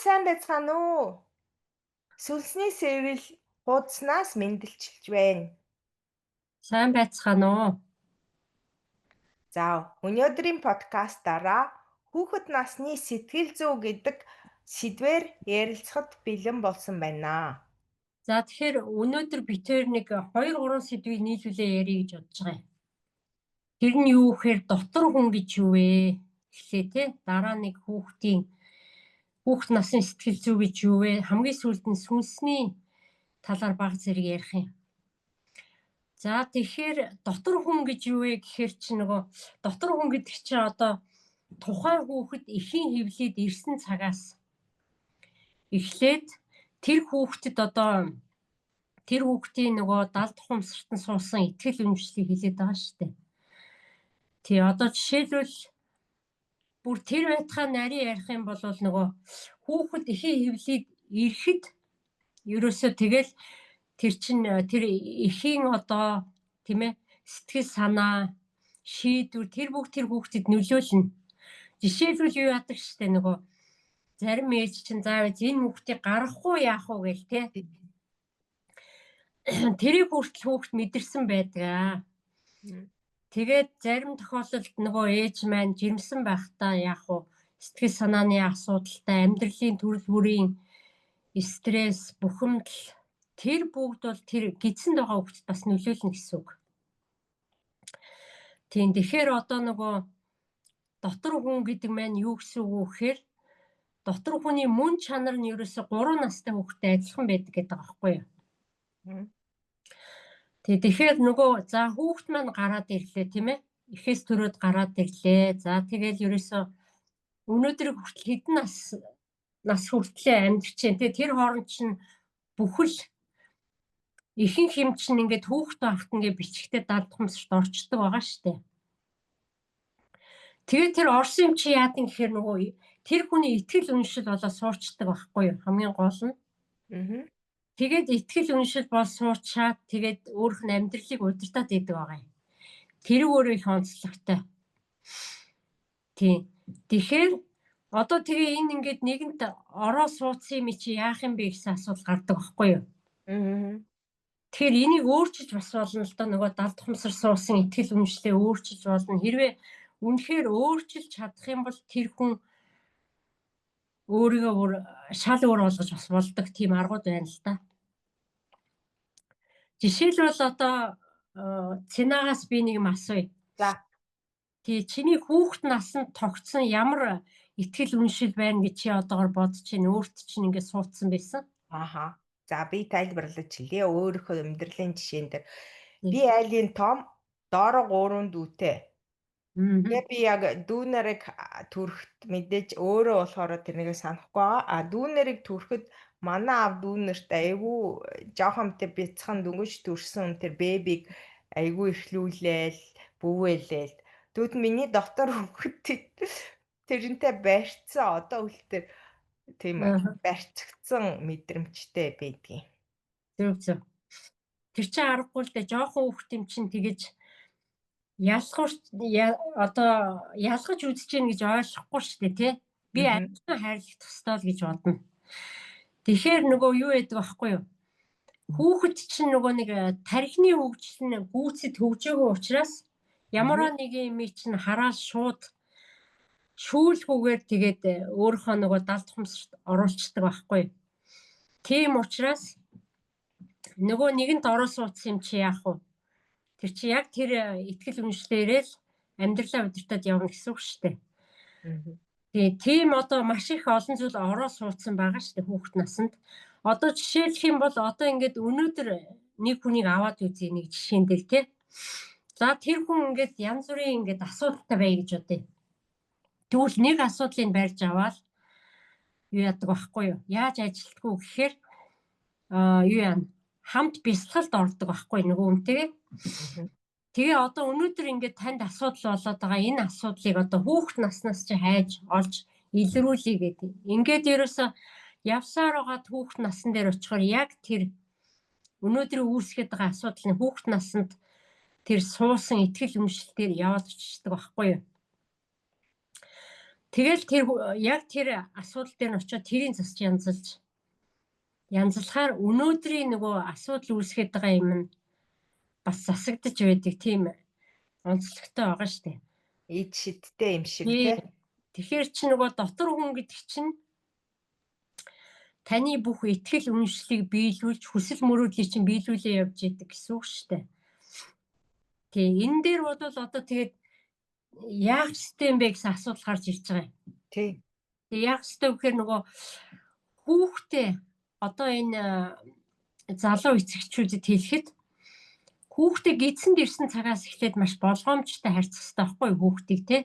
Сайн байцгаана уу? Сүнсний сэрэл хуудаснаас мэндчилж байна. Сайн байцгаана уу? За, өнөөдрийн подкастаараа хүүхэд насны сэтгэл зүй гэдэг сэдвээр ярилцахад бэлэн болсон байна. За, тэгэхээр өнөөдөр бид хоёр нэг 2 3 сэдвийг нийлүүлээ ярих гэж бодож байгаа юм. Тэр нь юу гэхээр дотор хүн гэж юу вэ? Эхлээ те. Дараа нэг хүүхд насны сэтгэл зүй гэж юу вэ? Хамгийн сүүлд нь сүнсний талаар бага зэрэг ярих юм. За, тэгэхээр дотор хүн гэж юу вэ гэхээр чи нөгөө дотор хүн гэдэг чинь одоо тухайн хүүхэд эхийн хэвлээд ирсэн цагаас эхлээд тэр хүүхдэд одоо тэр хүүхдийн нөгөө далд ухамсартан суусан итгэл үнэмшлийг хэлээд байгаа шүү дээ. Тий, одоо жишээлбэл бүр тэр байтхаа нарийн ярих юм бол нөгөө хүүхэд эхийн хэвлээд ирэхэд ерөөсөө тэгэл тэр чин тэр эхийн одоо, тийм ээ, сэтгэл санаа, шийдвэр тэр бүх тэр хүүхдэд нөлөөлнө. Жишээлбэл юу яадаг штэ, нөгөө зарим ээж чинь заавал энэ хүүхдийг гаргахгүй яах вэ гээл те. Тэрийг хүртэл хүүхд мэдэрсэн байдаг аа. Тэгээд зарим тохиолдолд нөгөө ээж маань жирэмсэн байхдаа яах вэ? Сэтгэл санааны асуудалтай, амьдралын төрөл бүрийн стресс, бухимдал тэр бүгд бол тэр гидсэнд байгаа хүүхдэд бас нөлөөлнө гэсэн үг. Тийм, тэгэхээр одоо нөгөө дотор хүн гэдэг маань юу гэсэн үг вэ гэхээр дотор хүний мөн чанар нь ерөөсө 3 настай хүүхэдтэй адилхан байдаг гэдэг байгаа байхгүй юу? Тэгээ тэгэхээр нөгөө за хүүхэд маань гараад ирлээ, тийм ээ. Эхээс төрөөд гараад ирлээ. За, тэгэл ерөөсө өнөөдөр хүртэл хэдэн нас нас хүртлээ амьдарч байна. Тэгээ тэр хооронд чинь бүхэл ихэнх юм чинь ингээд хүүхэд байхад ингээд бичгтээ далд ухамсарт орчдөг байгаа штэ. Тэгээд тэр орсон юм чи яадаг гэхээр нөгөө тэр хүний итгэл үнэмшил болоо суурчдаг байхгүй юу? Хамгийн гол нь. Тэгээд итгэл үнэмшил бол суурчаад тэгээд өөрөх нь амьдралыг удирдах идэг байгаа юм. Тэр өөрөө их онцлогтой. Тийм. Тэгэхээр одоо тэгээ энэ ингээд нэгэнт ороо суудсан юм чи яах юм бэ гэсэн асуудал гардаг байхгүй юу? Тэгэхээр энийг өөрчилж бас болно л доо, нөгөө далд ухамсар суусан итгэл үнэмшлээ өөрчилж болно. Хэрвээ үнэхээр өөрчилж чадах юм бол тэр хүн өөрийгөө бүр шал өөр болгож бас болдог тийм аргууд байна л да. Жишээлбэл одоо Цэнагаас би нэг юм асууя. За. Тий, чиний хүүхэд насанд тогтсон ямар итгэл үнэмшил байна гэж чи одоогор бодож чинь өөрт чинь ингээд суудсан байсан? Аха. За, би тайлбарлаж хэлье. Өөрийнхөө амьдралын жишээн дээр. Би айлын том доороо 3 дүүтэй. Тэгээ би яг дүү нарыг төрөхт мэдээж өөрөө болохоор тэрнийг санахгүй байгаа. А дүү нарыг төрөхөд манай аав дүү нарт айгүй жоохон тэр бяцхан дөнгөж төрсөн тэр бэбиг айгүй эрхлүүлээл, бүүвээлээл. Тэгвэл миний дотор хүүхэд тэрнтэй барьцсан, одоо хүртэл тийм барьцагдсан мэдрэмжтэй байдгийн. Зөв зөв. Тэр чинь аргагүй л дээ, жоохон хүүхэд юм чинь тэгэж ялгуур одоо ялгаж үзэж гин гэж ойлгохгүй шүү дээ, тий. Би адилхан хайрлах ёстой л гэж бодно. Тэгэхээр нөгөө юу яадаг байхгүй юу? Хүүхэд чинь нөгөө нэг тархины хөгжил нь гүйцэд хөгжөөгүй учраас ямар нэгэн юм чинь хараад шууд шүүлгүүгээр тэгээд өөрийнхөө нөгөө далд ухамсарт оруулцдаг байхгүй юу? Тийм учраас нөгөө нэгэнт ороо суудсан юм чи яах вэ? Тэр чи яг тэр итгэл үнэмшлээрээ л амьдралаа удирдаад явна гэсэн үг шүү дээ. Тэгээ тийм одоо маш их олон зүйл ороо суудсан байгаа шүү дээ хүүхэд насанд. Одоо жишээлх юм бол одоо ингээд өнөөдөр нэг хүнийг аваад үзье нэг жишээн дээр, тий. За, тэр хүн ингээд янз бүрийн ингээд асуудалтай бай гэж бодъё. Тэгвэл нэг асуудлыг барьж аваад юу яадаг байхгүй юу? Яаж ажилтгүй гэхээр юу яана? Хамт бясалгалд ордог байхгүй нөгөө хүнтэйгээ. Тэгээ одоо өнөөдөр ингээд танд асуудал болоод байгаа энэ асуудлыг одоо хүүхэд наснаас чи хайж олж илрүүлье гэдэг. Ингээд ерөөсө явсаар байгаа хүүхэд насан дээр очихоор яг тэр өнөөдрийн үүсгээд байгаа асуудал нь хүүхэд насанд тэр суусан итгэл үнэмшил дээр яваад очдог байхгүй юу? Тэгэл тэр яг тэр асуудал дээр нь очиод тэрийн засч янзалж янзлахаар өнөөдрийн нөгөө асуудал үүсгээд байгаа юм нь бас засагдаж байдаг тийм онцлогтой байгаа шүү дээ. Ид шидтэй юм шиг тий. Тэгэхээр чи нөгөө дотор хүн гэдэг чинь таны бүх итгэл үнэмшлийг биелүүлж хүсэл мөрөөдлийг чинь биелүүлээ явж идэг гэсэн үг шүү дээ. Тий, энэ дээр бол одоо тэгээд яах ёстой юм бэ гэсэн асуудал гарч ирж байгаа юм. Тий. Тэг яах ёстой гэхээр нөгөө хүүхдээ одоо энэ залуу эцэгчүүдэд хэлэхэд хүүхдээ гидсэнд ирсэн цагаас эхлээд маш болгоомжтой харьцах ёстой байхгүй юу хүүхдийг те.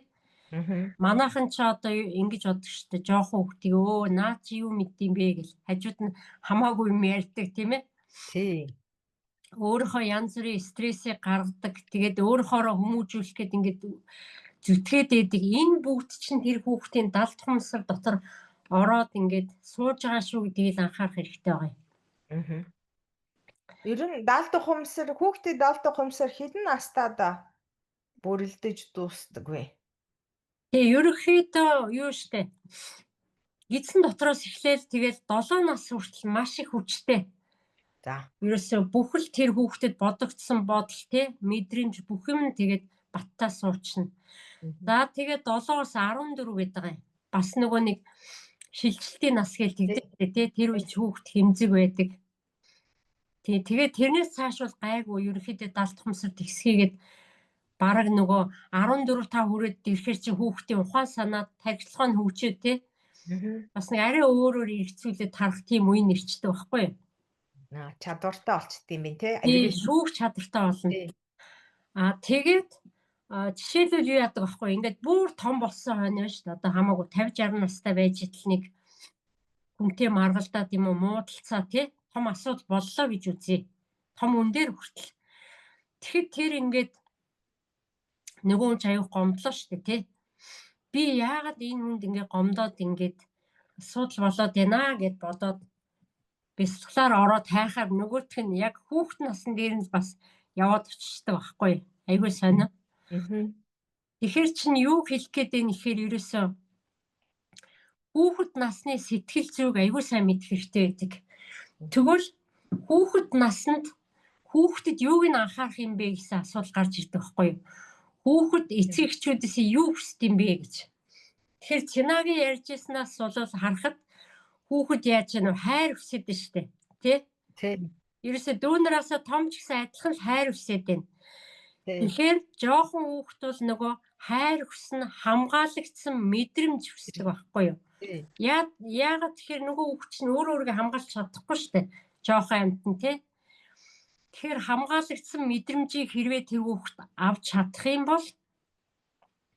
Манайхан ч одоо ингэж боддог шүү дээ. Жоохон хүүхдийг наа чи юу мэддэм бэ гэл хажууд нь хамаагүй юм ярьдаг тийм ээ. Тий. Өөрийнхөө янз бүрийн стрессийг гаргадаг. Тэгээд өөрөөхөөрөө хүмүүжүүлэх гээд ингээд зүтгээд байдаг. Энэ бүгд чинь тэр хүүхдийн далд хумсар дотор ороод ингээд сууж байгаа шүү гэдгийг л анхаарах хэрэгтэй байгаа юм. Ер нь далд ухамсар хүүхдийн далд ухамсар хэдэн настайд бүрэлдэж дуустдаг вэ? Тэгээ ерөнхийдөө юу штэ. Гидсэн дотроос эхлээл тэгэл 7 нас хүртэл маш их хүчтэй. За. Ерөөсөө бүхэл тэр хүүхдэд бодогдсон бодол те мэдрэмж бүх юм тэгээд баттаа суучна. За тэгээд 7-оос 14 гэдэг байгаа юм. Бас нөгөө нэг шилжилтийн нас гээл тэгдэг те тэр үеч хүүхд хэмзэг байдаг. Тий, тэгээд тэрнээс цааш бол гайгүй ерөнхийдөө далд хумсар тэгсгээгээд бараг нөгөө 14 5 хүрээд ирэхээр чи хүүхдийн ухаан санаа тархилгаа нь хөгжөө те. Бас нэг арай өөрөөр эргэцүүлээд тарах тийм үе нэрчдэг байхгүй юу? Аа, чадвартай болчт юм бэ те. Тий, шүүх чадвартай болно. Аа, тэгээд жишээлбэл юу яадаг байхгүй ингээд бүр том болсон хойно шүү дээ. Одоо хамаагүй 50 60 настай байж идэл нэг хүнтэй маргалдаад юм уу муудалцаа тий том асуудал боллоо гэж үзье. Том үн дээр хүртэл. Тэгэхэд тэр ингээд нөгөө хүн ч аюух гомдлоо шүү дээ тий. Би яагаад энэ хүнд ингээд гомдоод ингээд асуудал болоод байна гэд бодоод бясалгалаар ороод хайхаар нөгөөх нь яг хүүхд насн дээр нь бас яваад очиждаг байхгүй. Айгүй сонио. Тэгэхээр чинь юу хэлэх гээд байна гэхээр ерөөсөө хүүхэд насны сэтгэл зүйг айгүй сайн мэдэх хэрэгтэй байдаг. Тэгвэл хүүхэд наснд хүүхдэд юуг нь анхаарах юм бэ гэсэн асуудал гарч ирдэг байхгүй юу? Хүүхэд эцэг эхчүүдээс юу хүсдэг юм бэ гэж. Тэгэхээр Чинагийн ярьж ирснээс бол харахад хүүхэд яаж яах вэ? Хайр хүсэж байна шүү дээ. Тэ? Тий. Ерөөсөө дүүнераасаа том ч гэсэн адилхан л хайр хүсэж байна. Тэгэхээр жоохон хүүхэд бол нөгөө хайр хүснэ, хамгаалагдсан мэдрэмж хүсдэг байхгүй юу? Яагаад тэгэхээр нөгөө хүүхэд чинь өөрөө өөрийгөө хамгаалж чадахгүй шүү дээ. Жоохон амьтан тий. Тэгэхээр хамгаалагдсан мэдрэмжийг хэрвээ тэр хүүхэд авч чадах юм бол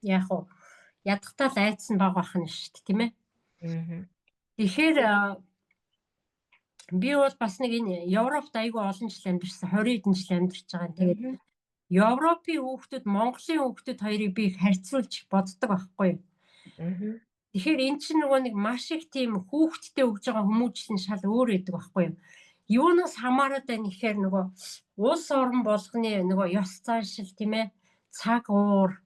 яг уу ядахтаа л айдас нь бага байх нь шүү дээ, тийм ээ. Тэгэхээр би бол бас нэг энэ Европт айгүй олон жил амьдарсан, 20 хэдэн жил амьдарч байгаа. Тэгээд Европын хүүхдүүд, Монголын хүүхдүүд хоёрыг би харьцуулж боддог байхгүй юу? Тэгэхээр эн чинь нөгөө нэг маш их тийм хүүхдтэй өгж байгаа хүмүүжил нь шал өөр байдаг байхгүй юу? Юунаас хамаарат байна гэхээр нөгөө улс орон болгоны нөгөө ёс заншил тийм ээ, цаг уур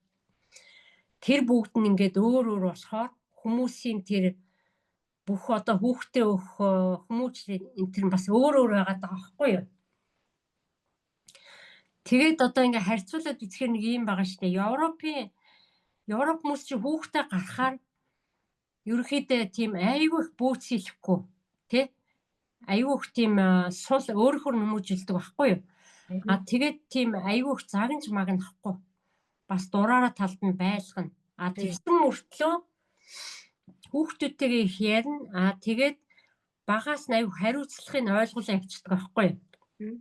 тэр бүгд нь ингээд өөр өөр болохоор хүмүүсийн тэр бүх одоо хүүхдээ өгөх хүмүүжил энэ төр бас өөр өөр байгаад байгаа байхгүй юу? Тэгээд одоо ингээ харьцуулаад үзэхээр нэг юм байгаа шүү дээ. Европ хүмүүс чи хүүхдээ гаргахаар ерөнхийдөө тийм айгүй их бөөцөлөхгүй тий айгүй их тийм сул өөрөөр хүмүүжүүлдэг байхгүй юу? А тэгээд тийм айгүй их загнаж магнахгүй. Бас дураараа талд нь байлгана. А тэгсэн мөртлөө хүүхдүүдтэйгээ их ярина. А тэгээд багаас нь айгүй хариуцлагыг ойлгуулан явчихдаг байхгүй юу?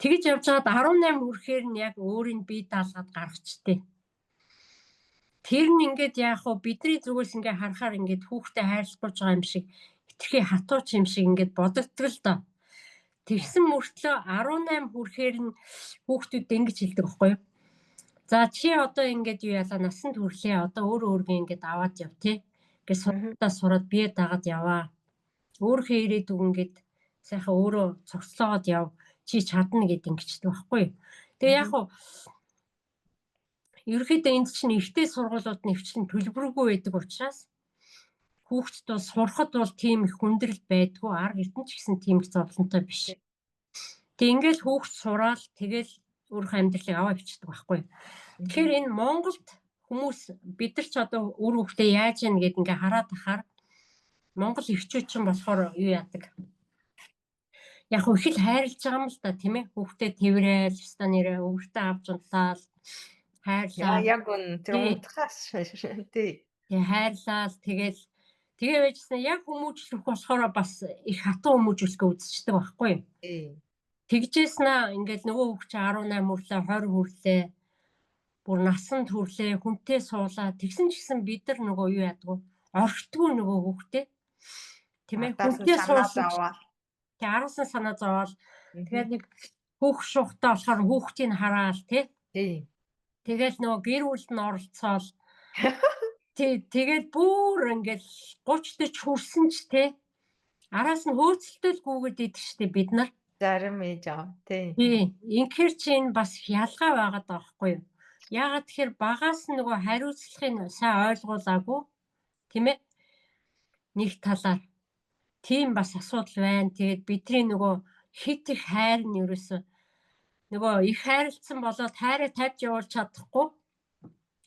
Тэгэж явж байгаад 18 хүрэхээр нь яг өөрийн бие даалгаад гаргачтэй. Тэр нь ингээд яах вэ? Бидний зүгээс ингээд харахаар ингээд хүүхдээ хайрлахгүй байгаа юм шиг хитрхи хатууч юм шиг ингээд бодогддог л доо. Тэгсэн мөртлөө 18 хүрэхээр нь хүүхдүүд ингэж хэлдэг байхгүй юу? За чи одоо ингээд юу яалаа насанд хүрлээ. Одоо өөр өөргөө ингээд аваад яв тий. Ингээд сургуулиудаа сураад бие дагаад яваа. Өөрийнхөө ирээдүг ингээд сайхан өөрөө цогцлоогоод яв. Чи чадна гэд ингэчдэг байхгүй юу? Тэгээ яг хуу Ерөнхийдөө энд чинь ихтэй сургуулиуд нь өвчлэн төлбөргүй байдаг учраас хүүхдэд бол сурахад бол тийм их хүндрэл байдгүй, арга эрдэнэ ч гэсэн тийм их зовлонтой биш. Тэг ингээл хүүхд сураал тэгэл өөрийнхөө амьдралыг аваа бичдэг байхгүй. Тэгэхээр энэ Монголд хүмүүс бид нар ч одоо үр хүүхдээ яаж яана гэд ингээ хараад тахаар Монгол эхчүүд чинь болохоор юу яадаг. Яг их л хайрлаж байгаа юм л да, тийм ээ. Хүүхдээ тэрэл, ёстой нэрээ өвөртөө авч унтаал, хайрлаа. Яг үн тэр унтахаас тий. Тэгээ хайрлаа, тэгэл тэгээ байжсан яг хүмүүжлэх болохоор бас их хатуу хүмүүжүүлэхээ үзчихдэг байхгүй юу? Тий. Тэгжээс наа ингээл нөгөө хүүхд чинь 18 хүрлээ, 20 хүрлээ. Бүр насанд хүрлээ, хүнтэй суулаа. Тэгсэн ч гэсэн бид нар нөгөө юу яадаг вэ? Орхитгүй нөгөө хүүхдээ. Тийм ээ. Хүнтэй суулсан. Тэг араас нь санаа зовоол. Тэгээд нэг хүүхд шухтаа болохоор хүүхдийг хараал тий. Тий. Тэгэл нөгөө гэр бүлд нь оролцоол. Тий, тэгээд бүр ингээл 30 40 хүрсэн ч тий. Араас нь хөөцөлтөл гүгээд идэх штеп бид нар. Зарим ээж аав тий. Тий. Инхээр чи энэ бас ялгаа байгаад байгаа байхгүй юу? Яагаад тэгэхээр багаас нь нөгөө хариуцлагыг сайн ойлгуулаагүй тийм ээ. Нэг талаар тийм бас асуудал байна. Тэгээд бидний нөгөө хит их хайр нь ерөөсөө нөгөө их хайрлцсан болоод хайраа тавьж явуулж чадахгүй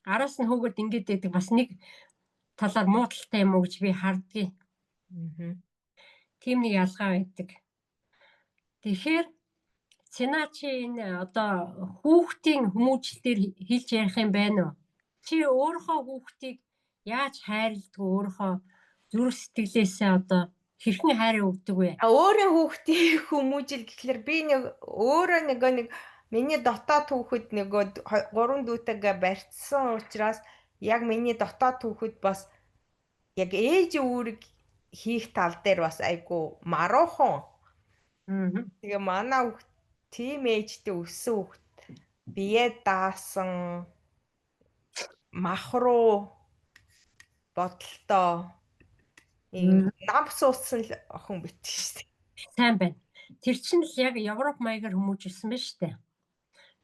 араас нь хөөгд ингэж байдаг бас нэг талаар муу талтай юм уу гэж би хардгийг. Тийм нэг ялгаа байдаг. Тэгэхээр Цэна чи энэ одоо хүүхдийн хүмүүжил дээр хэлж ярих юм байна уу? Чи өөрийнхөө хүүхдийг яаж хайрладаг вэ? Өөрийнхөө зүрх сэтгэлээсээ одоо хэрхэн хайраа өгдөг вэ? Өөрийн хүүхдийн хүмүүжил гэхлээр би нэг өөрөө нэг миний дотоод хүүхэд нөгөө 3 дүүтэйгээ барьцсан учраас яг миний дотоод хүүхэд бас яг ээж үүрэг хийх тал дээр бас айгу маруухан. Тэгээ манай хүүхд тийм ээжтэй өссөн хүүхд бие даасан мах руу бодолтой ийм нам суусан л охин бит шүү дээ. Сайн байна. Тэр чинь л яг Европ маягаар хүмүүжүүлсэн байна шүү дээ.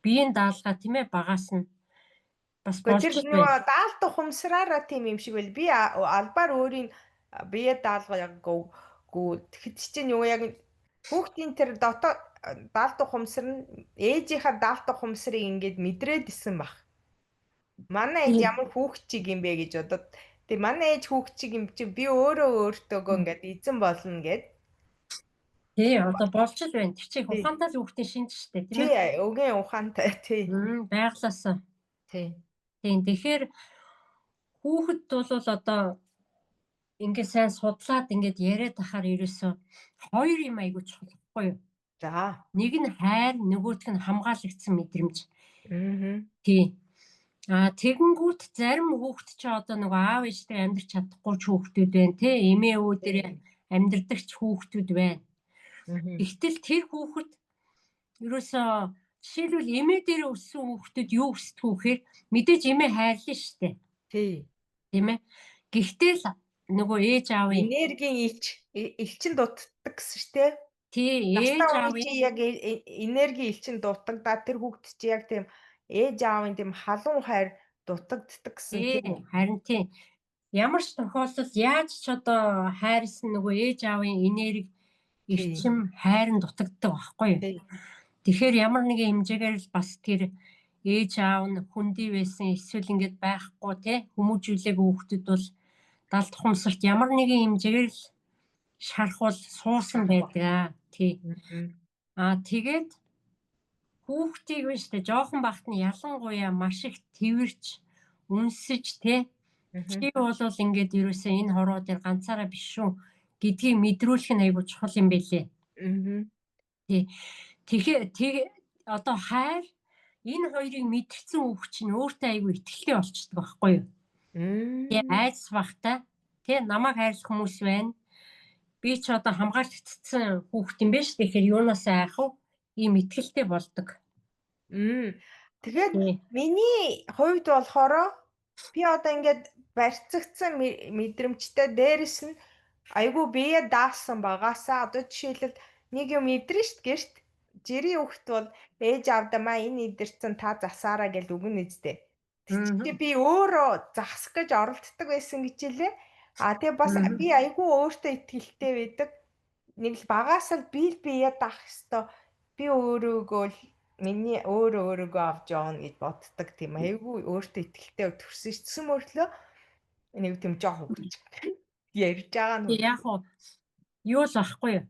Биеийн даалга тийм ээ багаас нь бас болж тэр нөгөө даалт ухамсараараа тийм юм шиг байл. Би албаар өөрийн бие даалга яг гүү тэгэхэд чинь юу яг хүүхдийн тэр дотоод даалт ухамсар нь ээжийнхаа даалт ухамсарыг ингээд мэдрээд исэн баг. Манай ээж ямар хүүхд чиг юм бэ гэж бодоод тэг манай ээж хүүхд чиг юм чи би өөрөө өөртөөгөө ингээд эзэн болно гэд. Тий, одоо болж л байна. Тэр чинь ухаантай л хүүхдийн шинж штэ, тийм ээ. Тий, өгийн ухаантай, тий. Байглаасаа. Тий. Тийм, тэгэхээр хүүхэд бол одоо ингээд сайн судлаад ингээд яриад ахаар ерөөсөө хоёр юм айгуу чухал байхгүй юу? За. Нэг нь хайр, нөгөөх нь хамгаалагдсан мэдрэмж. Аа. Тий. А тэгэнгүүт зарим хүүхэд чи одоо нөгөө аав ээжтэй амьдрч чадахгүй ч хүүхдүүд байна, тий. Эмээ өвөө дээр амьдрдаг ч хүүхдүүд байна. Гэвтэл тэр хүүхэд ерөөсөө жишээлбэл эмээ дээр өссөн хүүхдүүд юу өсдөг вэ гэхээр мэдээж эмээ хайрлаа шүү дээ. Тий. Тийм ээ. Гэхдээ л нөгөө ээж аавын энергийн элчин дутдаг гэсэн шүү дээ. Тий, ээж аавын яг энергийн элчин дутагдаад тэр хүүхэд чи яг тийм ээж аавын тийм халуун хайр дутагддаг гэсэн тийм үү? Харин тийм. Ямар ч тохиолдолд яаж ч одоо хайрлсан нөгөө ээж аавын энерги эрчим хайр нь дутагддаг байхгүй юу? Тэгэхээр ямар нэгэн хэмжээгээр л бас тэр ээж аав нь хүндий байсан эсвэл ингээд байхгүй те хүмүүжүүлээгүй хүүхдүүд бол далд ухамсарт ямар нэгэн хэмжээгээр л шархвал суусан байдаг. Тий. Аа тэгээд хүүхдийг биш тэ жоохон багт нь ялангуяа маш их тэрч үнсэж те чи бол ингээд ерөөсөө энэ хороо дээр ганцаараа биш шүү гэдгийг мэдрүүлэх нь айгүй чухал юм байлээ. Тий. Тэгэхээр одоо хайр энэ хоёрыг мэдэрсэн хүүхд чинь өөртөө айгүй итгэлтэй болчдөг байхгүй юу? Тий, айдас багтай тий намайг хайрлах хүмүүс байна. Би ч одоо хамгаалагдсан хүүхд юм биш. Тэгэхээр юунаас айх вэ? Ийм итгэлтэй болдог. Тэгээд миний хувьд болохоор би одоо ингээд барьцагдсан мэдрэмжтэй дээрэс нь айгүй бие даасан багаасаа одоо жишээлбэл нэг юм идрэн шт гэрт жирийн хүүхд бол ээж аавдаа маа энэ идэрсэн та засаараа гэж үгэн нэжтэй. Тэг би өөрөө засах гэж оролддог байсан гэж хэлээ. А тэгээ бас би айгүй өөртөө итгэлтэй байдаг. Нэг л багаас л би л бие даах ёстой. Би өөрөөгөө л миний өөрөө өөрийгөө авч явна гэж боддог тийм айгүй өөртөө итгэлтэй төрсөн шсэн мөртлөө нэг тийм жоох хөгж ярьж байгаа нь Яг уу юу л ахгүй юу.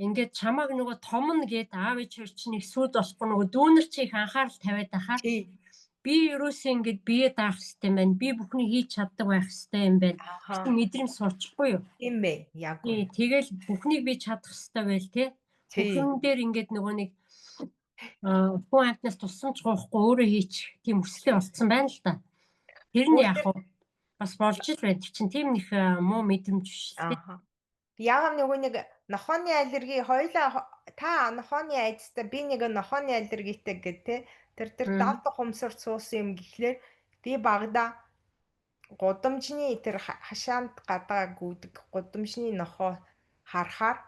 Ингээд чамааг нөгөө том нь гээд аав ээж хоёр чинь их сүд болохгүй нөгөө дүүнер чи их анхаарал тавиад ахаар би ерөөсөө ингээд бие даах хэрэгтэй юм байна. Би бүхнийг хийж чаддаг байх хэрэгтэй юм байна гэсэн мэдрэмж сурчихгүй юу? Тийм ээ. Яг. Тэгэл бүхнийг би чадах хэрэгтэй байл тий. Бүхэн дээр ингээд нөгөө нэг хүн амьтнаас тусламж гуйхгүй өөрөө хийчих тийм хүслээ болцсон байна л да. Тэр нь яг бас болж л байна. Тэр чинь тийм нэг муу мэдрэмж биш л тий. Яг нөгөө нэг нохооны аллерги хоёлаа та нохооны айдастай би нэг нохооны аллергитэй гэх те тэр давд хумсар суусан юм гэхлээр би багада гудамжны тэр хашаанд гадаа гүйдэг гудамжны нохоо харахаар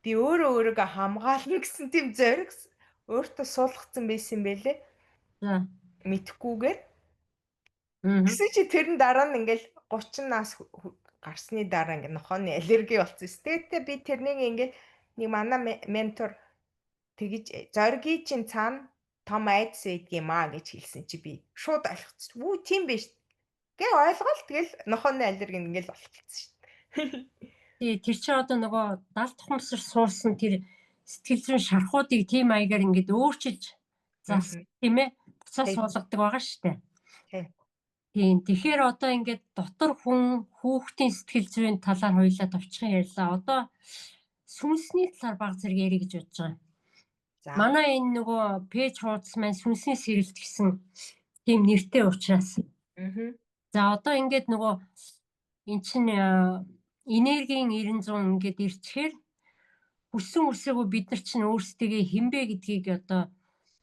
би өөрөө өөрийгөө хамгаална гэсэн тийм зориг өөртөө суулгацсан байсан бэлээ. За. Мэдхгүйгээр. Гэсэн чи тэр нь дараа нь ингээл 30 нас гарсны дараа ингээ нохооны аллерги болсон. Тэгээд би тэрнийг ингээл нэг манай ментор тэгэж зоригийн чинь цаана том айдас байдгийм аа гэж хэлсэн чи би шууд ойлгоцсон. Үу тийм биш. Гэ ойлгоол тэгэл нохооны аллерги ингээл болчихсон шүү дээ. Тий, тэр чинь одоо нөгөө далд тухамсар суусан тэр сэтгэл зүйн шархуудыг тийм маягаар ингээд өөрчилж зас тийм ээ буцаа суулгадаг байгаа шүү дээ. Тийм. Тэгэхээр одоо ингээд дотор хүн хүүхдийн сэтгэл зүйн талаар хоёлаа товчхон ярьлаа. Одоо сүнсний талаар баг зэрэг ярих гэж бодож байгаа. За. Манай энэ нөгөө пэйж хуудас маань сүнсний сэрэлт гэсэн тийм нэртэй учраас. За одоо ингээд нөгөө эн чинь энергийн 900 ингээд ирчихээр хүссэн үсээгүй бид нар чинь өөрсдийгөө хинбэ гэдгийг одоо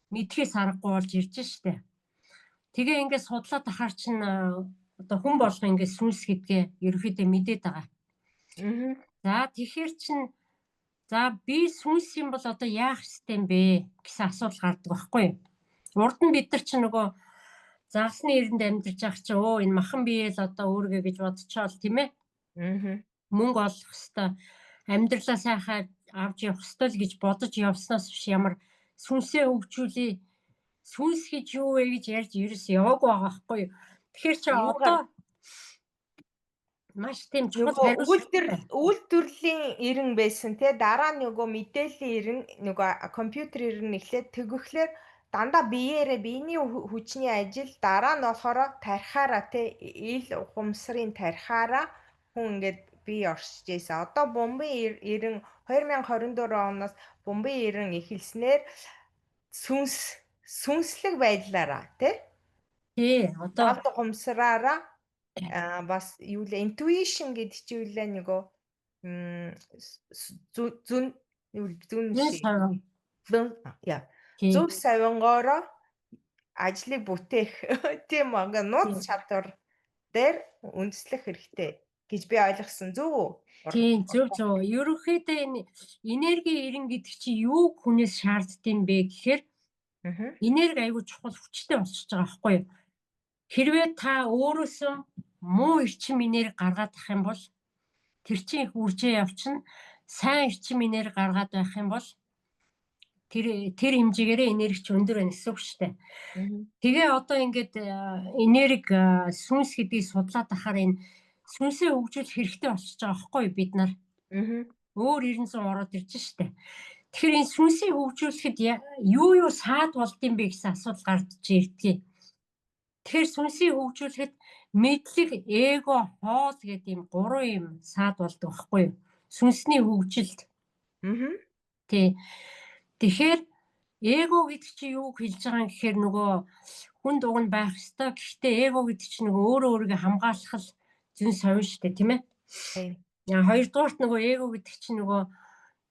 мэдхээс аргагүй болж ирж штэ. Тэгээ ингээд судлаад ахаар чинь одоо хүн болго ингээд сүнс гэдгээ ерөнхийдөө мэдээд байгаа. За тэгэхээр чинь за би сүнс юм бол одоо яах ёстой юм бэ гэсэн асуудал гардаг байхгүй юу? Урд нь бид нар чинь нөгөө загасны эрэнд амьдарч байгаа чинь өө энэ махан биеэл одоо өөргөө гэж бодчоол тийм ээ. Мөнгө олох ёстой, амьдралаа сайхан авч явах ёстой л гэж бодож явснаас биш ямар сүнсээ хөгжүүлээ сүнс гэж юу вэ гэж ярьж ерөөс яваагүй байгаа байхгүй юу. Тэгэхээр чи одоо маш тийм чухал хариуцлага үйлдвэрлэлийн эрен байсан те дараа нь нөгөө мэдээллийн эрен нөгөө компьютер эрен эхлээд тэгвэхлээр дандаа биеэрээ биений хүчний ажил дараа нь болохоор тархиараа те ил ухамсарын тархиараа хүн ингээд бие оршиж байсан. Одоо бомбын эрен 2024 оноос бомбын эрен эхэлснээр сүнслэг байдлаараа тий. Тий, одоо ухамсараараа бас юу лээ intuition гэдэг чи юу лээ нөгөө зүн юу зүн зүн яа зөв савингоороо ажлыг бүтээх тийм ингээ нууц чадвар дээр үндэслэх хэрэгтэй гэж би ойлгосон. Зөв үү? Тийм, зөв зөв. Ерөнхийдөө энэ энерги эрен гэдэг чи юу хүнээс шаарддсан бэ гэхээр энерги айгүй чухал хүчтэй болчихж байгаа байхгүй юу? Хэрвээ та өөрөөсөө муу эрчим энерги гаргаад ах юм бол тэр чинь их үржээ явчихна. Сайн эрчим энерги гаргаад байх юм бол тэр хэмжээгээрээ энерги чи өндөр байна гэсэн үг шүү дээ. Тэгээ одоо ингээд энерги сүнс гэдгийг судлаад ахаар энэ сүнсээ хөгжүүлэх хэрэгтэй болчихж байгаа байхгүй юу бид нар. Өөр 900 ороод ирж штэ. Тэгэхээр энэ сүнсийг хөгжүүлэхэд юу юу саад болд юм бэ гэсэн асуудал гарч ирдгийг. Тэгэхээр сүнсийг хөгжүүлэхэд мэдлэг, эго, хоол гэдэг ийм гурван юм саад болдог байхгүй юу? Сүнсний хөгжилд. Тий. Тэгэхээр эго гэдэг чинь юу хэлж байгаа юм гэхээр нөгөө хүн дуг нь байх ёстой. Гэхдээ эго гэдэг чинь нөгөө өөрөө өөрийгөө хамгаалах л зүйн совин шүү дээ, тийм ээ. Яа, хоёрдугаарт нөгөө эго гэдэг чинь нөгөө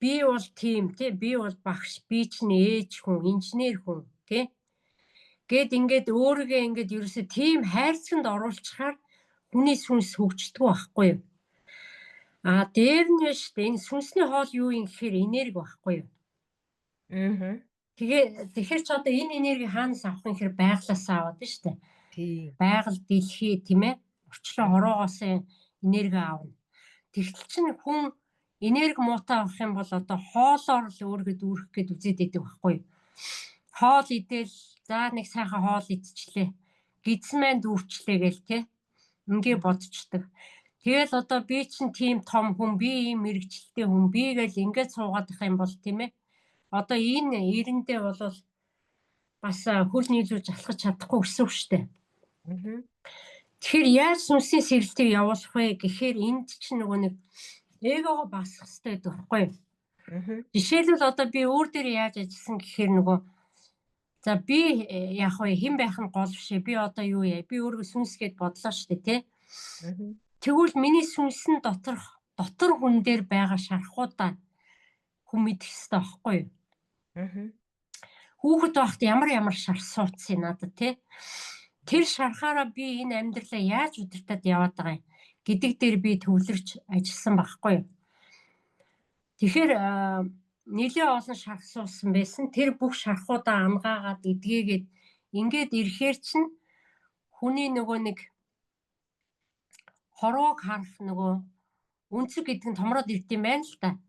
би бол тийм тий, би бол багш, би чинь ээж хүн, инженер хүн тий. Гэт ингээд өөрийгөө ингээд ерөөсөө тийм хайрцагт оруулчихаар хүний сүнс хөгждөг байхгүй юу? А дээр нь биш энэ сүнсний хоол юу юм гэхээр энерги байхгүй юу? Тэгээ тэгэхээр ч одоо энэ энерги хаанаас авах юм хэр байглаас аваад нь шүү дээ. Тийм. Байгаль дэлхий тийм ээ. Орчлон хорооgoос энерги авна. Тэгтэл чинь хүн энерги муутай авах юм бол одоо хоолоор л өөргөө дүүрэх гээд үзээд идэг байхгүй юу? Хоол идэл за нэг сайхан хоол идчихлээ. Гидсэн маань дүүрчлээ гээл те. Ингээ бодчихдаг. Тэгэл одоо би чинь тийм том хүн, би ийм мэрэгчлээ хүн, би гээл ингээд суугаад их юм бол тийм ээ. Одоо энэ эрэндээ бол бас хөл нийлүүлж алхаж чадахгүй гэсэн үг шүү дээ. Тэгэхээр яаж сүнсийн сэрэлтийг явуулах вэ гэхээр энд чинь нөгөө нэг эгогоо багасгах хэрэгтэй гэдэг байхгүй юу? Жишээлбэл одоо би өөр дээр яаж ажилласан гэхээр нөгөө за би яг вэ хэн байх нь гол биш ээ. Би одоо юу яа? Би өөрийгөө сүнс гэд бодлоо шүү дээ, тэ? Тэгвэл миний сүнс нь доторх дотор хүн дээр байгаа шархуудаа хүн мэдэх хэрэгтэй байхгүй юу? Хүүхэд байхад ямар ямар шарх суудсан надад тий. Тэр шархаараа би энэ амьдралаа яаж удирдах яваад байгаа юм гэдэг дээр би төвлөрч ажилласан байхгүй юу. Тэгэхээр нэлээ олон шарх суусан байсан. Тэр бүх шархуудаа ангаагаад эдгээгээд ингээд ирэхээр чинь хүний нөгөө нэг хороог харах нөгөө өнцөг гэдэг нь томроод ирд юм байна л да.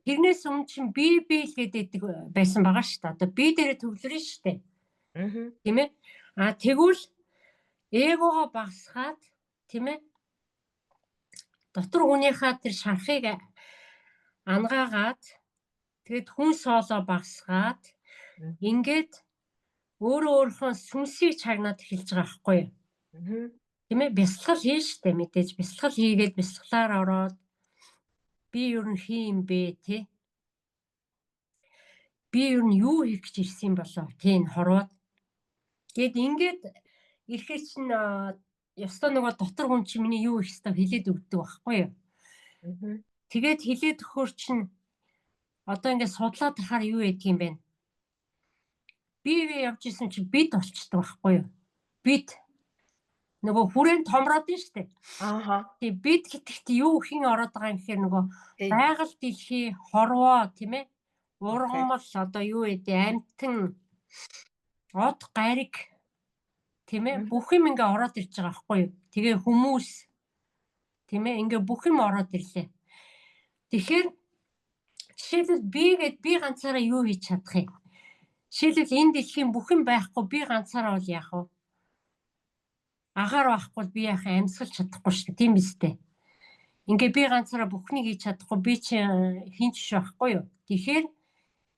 Тэрнээс өмнө чинь би би л гэдэг байсан байгаа шүү дээ. Одоо би дээрээ төвлөрнө шүү дээ. Тийм ээ? А тэгвэл эгогоо багасгаад тийм ээ? Дотор хүнийхээ тэр шархыг ангаагаад тэгэд хүн соолоо багасгаад ингээд өөрөө өөрийнхөө сүнсийг чагнаад эхэлж байгаа байхгүй юу? Тийм ээ? Бясалгал хийн штэ мэдээж бясалгал хийгээд бясалгалаар ороод би ер нь хин юм бэ те? Би ер нь юу хийх гэж ирсэн юм болоо те энэ хорвоод. Гэт ингээд ирэхээр чинь ёстой нөгөө дотор хүн чинь миний юу хийх ёстой хэлээд өгдөг байхгүй юу? Тэгээд хэлээд өгөхөр чинь одоо ингээд судлаад харахаар юу яадаг юм бэ? Би явж исэн чинь бид болчдөг байхгүй юу? Бид нөгөө хүрээнд томроод нь штэ. Ааха. Тий бид гэдэгт юу хин ороод байгаа юм гэхээр нөгөө байгаль дэлхий хорвоо тийм ээ. Ургамал одоо юу вэ амтан од гариг тийм ээ бүх юм ингээ ороод ирж байгаа байхгүй юу. Тэгээ хүмүүс тийм ээ ингээ бүх юм ороод ирлээ. Тэгэхээр жишээлбэл би гэд би ганцаараа юу хийж чадах юм? Жишээлбэл энэ дэлхийн бүх юм байхгүй би ганцаараа бол яах вэ? Агаар байхгүй би яах амьсгалж чадахгүй шүү дээ тийм биз дээ. Ингээ би ганцаараа бүхнийг хийж чадахгүй би чи хин ч биш байхгүй юу. Тэгэхээр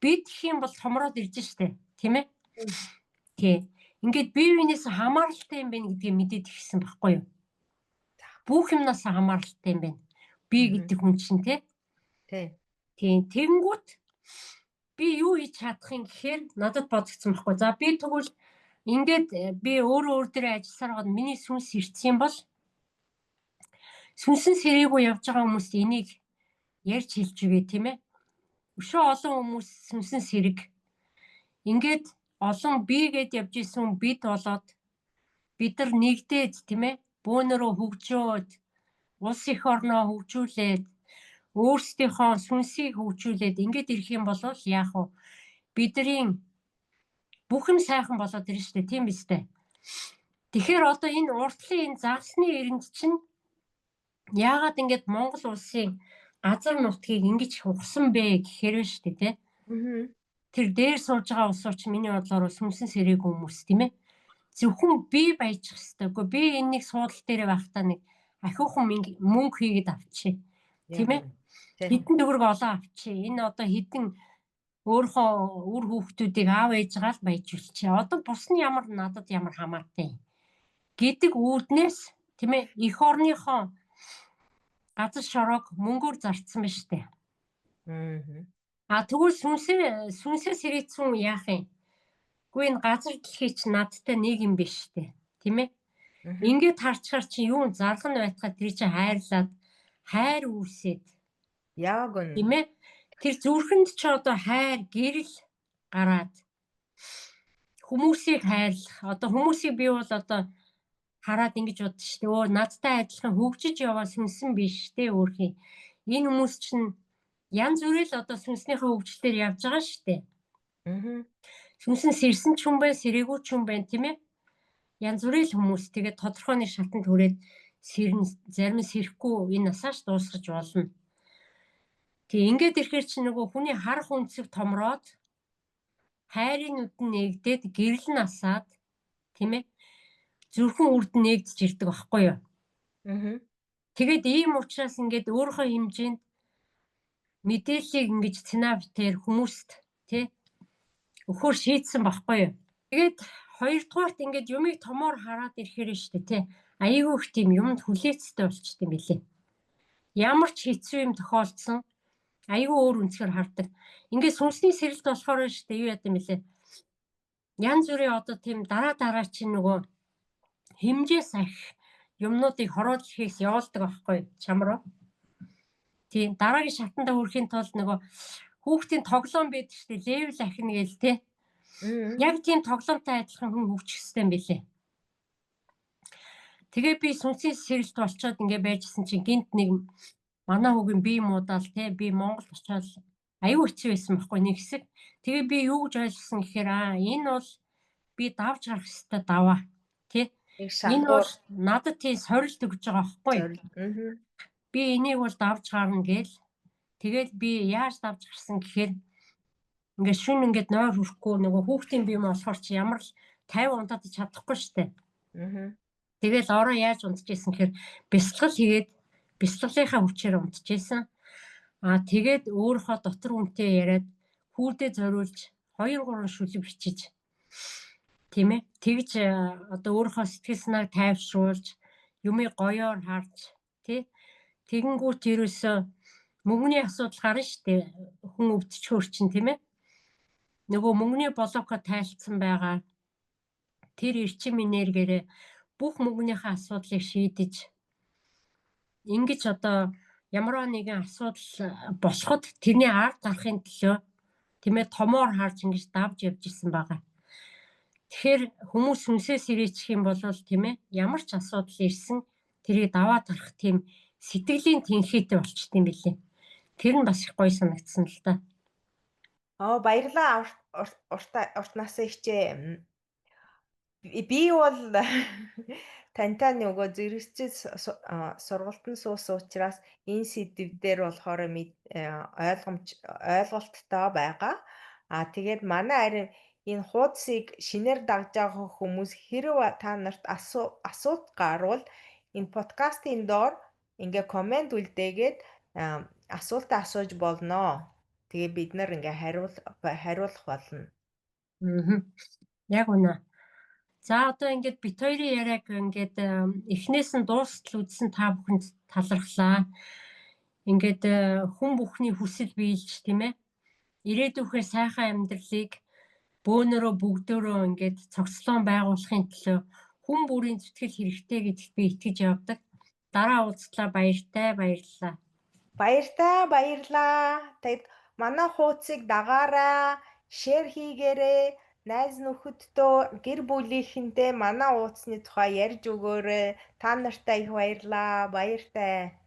бид гэх юм бол томроод ирж штэ тийм ээ. Тий. Ингээд бие биенээс хамааралтай юм байна гэдгийг мэдээд ирсэн байхгүй юу. Бүх юмнаас хамааралтай юм байна. Би гэдэг хүн чинь тий. Тий. Тий. Тэгэнгүүт би юу хийж чадах юм гэхээр надад бодогдсон байхгүй. За би тэгвэл ингээд би өөрөө өөр дээрээ ажилласаар байгаад миний сүнс ирсэн юм бол сүнсэн сэрээгүй явж байгаа хүмүүст энийг ярьж хэлж үгээ тийм ээ. Өшөө олон хүмүүс сүнсэн сэрэг. Ингээд олон би гэд явж исэн бид болоод бид нар нэгдээд тийм ээ бөөнөрөө хөгжөөд улс эх орноо хөгжүүлээд өөрсдийнхөө сүнсийг хөгжүүлээд ингээд ирэх юм бол яах вэ? Бидний бүх юм сайхан болоод ирнэ шүү дээ, тийм биз дээ. Тэгэхээр одоо энэ уртлын энэ загсны эрэнд чинь яагаад ингэж Монгол улсын газар нутгийг ингэж ухсан бэ гэхээр нь шүү дээ, тий. Тэр дээр сууж байгаа улсууч миний бодлоор сүнсэн сэрээгүй хүмүүс тийм ээ. Зөвхөн би баяжих хэрэгтэй. Үгүй би энэ нэг суудал дээр байхдаа нэг ахиухан мөнгө хийгээд авчи. Тийм ээ. Хэдэн төгрөг олон авчи. Энэ одоо хэдэн өөрийнхөө үр хүүхдүүдийг аав ээжгаа л баяжуулчих. Одоо бус нь ямар надад ямар хамаатай гэдэг үүднээс тийм ээ эх орныхоо газар шороог мөнгөөр зарцсан байна штэ. А тэгвэл сүнсээ сэрээцэн яах юм? Үгүй энэ газар дэлхий чинь надтай нэг юм биш штэ. Тийм ээ? Ингээд харчаар чи юу зарлах нь байтгаа тэр чинь хайрлаад хайр үүсээд. Яг үнэ. Тийм ээ? Тэр зүрхэнд чи одоо хайр, гэрэл гараад хүмүүсийг хайрлах. Одоо хүмүүсийг би бол одоо хараад ингэж бодсон шүү дээ. Өө надтай адилхан хөгжиж яваа сүнсэн биш дээ өөрхийн. Энэ хүмүүс чинь янз бүрийн л одоо сүнснийхээ хөгжлөөр явж байгаа шүү дээ. Аа. Сүнс нь сэрсэн ч хүн байна, сэрээгүй ч хүн байна, тийм ээ? Янз бүрийн л хүмүүс тэгээд тодорхой нэг шатанд хүрээд сэрнэ, зарим нь сэрэхгүй энэ насааш дуусгаж болно. Тэг ингээд ирэхээр чи нөгөө хүний харах өнцөг томроод хайрын нүд нь нэгдээд гэрэл нь асаад, тийм ээ? Зүрхэн үрд нь нэгдэж ирдэг байхгүй юу? Аа. Тэгээд ийм учраас ингээд өөрийнхөө хэмжээнд мэдээллийг ингэж цэнавтэр хүмүүст тий өгөхөөр шийдсэн байхгүй юу? Тэгээд хоёрдугаарт ингээд юмыг томоор хараад ирэхээр нь шүү дээ тий. Аягүй их тийм юмд хүлээцтэй болчт юм билээ. Ямар ч хэцүү юм тохиолдсон аягүй өөр өнцгөр хардаг. Ингээд сүнсний сэрэлт болохоор шүү дээ юу яд юм билээ. Янз бүрийн одоо тийм дараа дараа чинь нөгөө хэмжээс ах юмнуудыг хороолл хийх явуулдаг байхгүй чам руу. Тийм дараагийн шатандаа хүрэхийн тулд нөгөө хүүхдийн тоглоом байдаг шүү дээ. Level ахина гээл те. Яг тийм тоглоомтой адилхан хүн хөгжих хэрэгтэй юм билээ. Тэгээ би сүнсийн сэрэлт болчоод ингээ байжсэн чинь гинт нэг манай хүүгийн бие муудаал те би Монголд очиод аюу хэцүү байсан байхгүй нэг хэсэг. Тэгээ би юу гэж ойлгосон гэхээр энэ бол би давж гарах ёстой даваа тий. Энэ бол надад тий сорилт өгж байгаа байхгүй. Би энийг бол давж гарна гээл. Тэгээд би яаж давж гарсан гэхээр ингээд шүн ингээд нойр хүрэхгүй нөгөө хүүхдийн бие болохоор чи ямар л 50 унтаад чадахгүй штэ. Тэгэл ороо яаж унтчихсэн гэхээр бясалгал хийгээд бясалгалынхаа хүчээр унтчихсэн. Аа тэгээд өөрийнхөө дотор хүнтэй яриад хүүдээ зориулж 2 3 шүлэг бичиж тийм ээ. Тэгж одоо өөрийнхөө сэтгэл санааг тайвшруулж юмыг гоёор харж тий. Тэгэнгүүт ерөөсөө мөнгөний асуудал гарна штэ. Хүн өвдчихөөр чинь тийм ээ. Нөгөө мөнгөний блокоо тайлцсан байгаа. Тэр эрчим энергиэрээ бүх мөнгөнийхөө асуудлыг шийдэж ингэж одоо ямар нэгэн асуудал болоход тэрний ард гарахын төлөө тийм ээ томоор харж ингэж давж явж исэн байгаа. Тэгэхээр хүмүүс сүнсээс ирээчих юм бол тийм ээ ямар ч асуудал ирсэн тэрийг даваад гарах тийм сэтгэлийн тэнхээтэй болчт юм билээ. Тэр нь бас их гоё санагдсан л да. Оо баярлалаа уртнаасаа хичээ. Би бол тантай нөгөө зэрэгцээ сургалтанд суусан учраас энэ сэдв дээр болохоор ойлголттой байгаа. А тэгээд манай харин энэ хуудсыг шинээр дагж байгаа хүмүүс хэрв та нарт асуулт гарвал энэ подкастын доор ингээ коммент үлдээгээд асуултаа асууж болно. Тэгээ бид нар ингээ хариулах болно. Яг үнэ. За одоо ингээд бит хоёрын яриаг ингээд эхнээс нь дуустал үзсэн та бүхэнд талархлаа. Ингээд хүн бүхний хүсэл биелж тийм ээ. Ирээдүйнхээ сайхан амьдралыг бөөнөрөө бүгдөөрөө ингээд цогцлон байгуулахын төлөө хүн бүрийн зүтгэл хэрэгтэй гэдэгт би итгэж явдаг. Дараа уулзлаа баяртай баярлалаа. Баяртай баярлалаа. Тэгэд манай хуудсыг дагаарай, шеэр хийгээрэй. Найз нөхөддөө гэр бүлийнхэнтэй манай ууцны тухай ярьж өгөөрэй. Та нартай их баярлалаа. Баяртай.